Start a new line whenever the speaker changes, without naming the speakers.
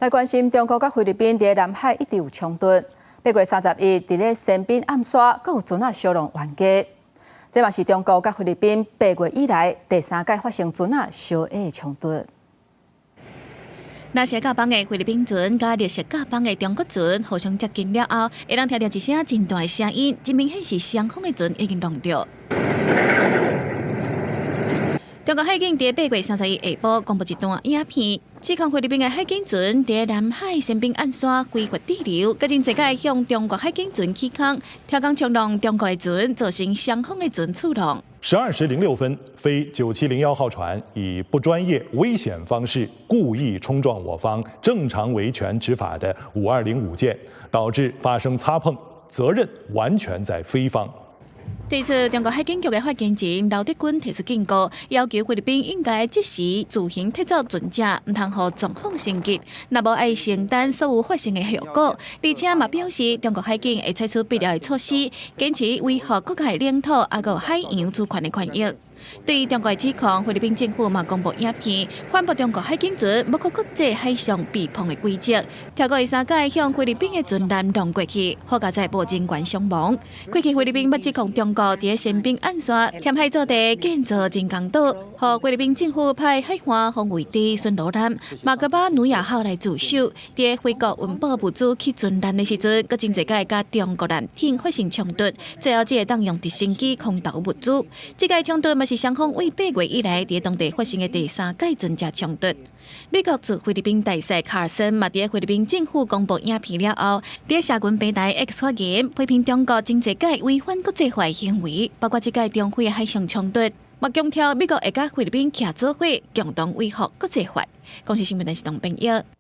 來關心中國佮菲律賓佇南海一直有衝突。8月31，佇咧暹濱暗沙，閣有船仔相挵冤家。這嘛是中國佮菲律賓8月以來第三擺發生船仔相挨的衝突。
藍色甲幫的菲律賓船佮綠色甲幫的中國船互相接近了後，會當聽著一聲真大的聲音，真明顯是雙方的船已經挵著。中國海警佇8月31下晡公布一段影片，指控菲律賓的海警船佇南海暹濱暗沙非法滯留，閣真濟擺向中國海警船起空，挑工衝撞中國的船，造成雙方的船觸挵。
12時06分，菲9701號船以不專業、危險方式故意衝撞我方正常維權執法的5205艦，導致發生擦碰，責任完全在菲方。
對此，中國海警局的發言人劉德軍提出警告，要求菲律賓應該即時自行撤走船隻，毋通予狀況升級，若無愛承擔所有發生的後果。而且嘛表示，中國海警會採取必要的措施，堅持維護國家領土抑閣海洋主權的權益。對於中國的指控，菲律賓政府嘛公布影片，反駁中國海警船無顧國際海上避碰的規則，超過三擺向菲律賓的船艦撞過去，好佳哉無人員傷亡。過去菲律賓捌指控中國佇暹濱暗沙填海造地建造人工島，予菲律賓政府派海岸防衛隊巡邏艦馬格巴努亞號來駐守。佇菲國運補物資去船艦的時陣，閣真濟擺佮中國艦艇發生衝突，最後只會當用直升機空投物資。這擺衝突嘛是雙方對8月以來佇當地發生的第三擺船隻衝突。美國駐菲律賓大使卡爾森嘛佇菲律賓政府公布影片了後，佇社群平台 X 發言，批評中國真濟擺違反國際法行為，包括這擺中菲的海上衝突，嘛強調美國會佮菲律賓徛做伙，共同維護國際法。公視新聞電視董編譯。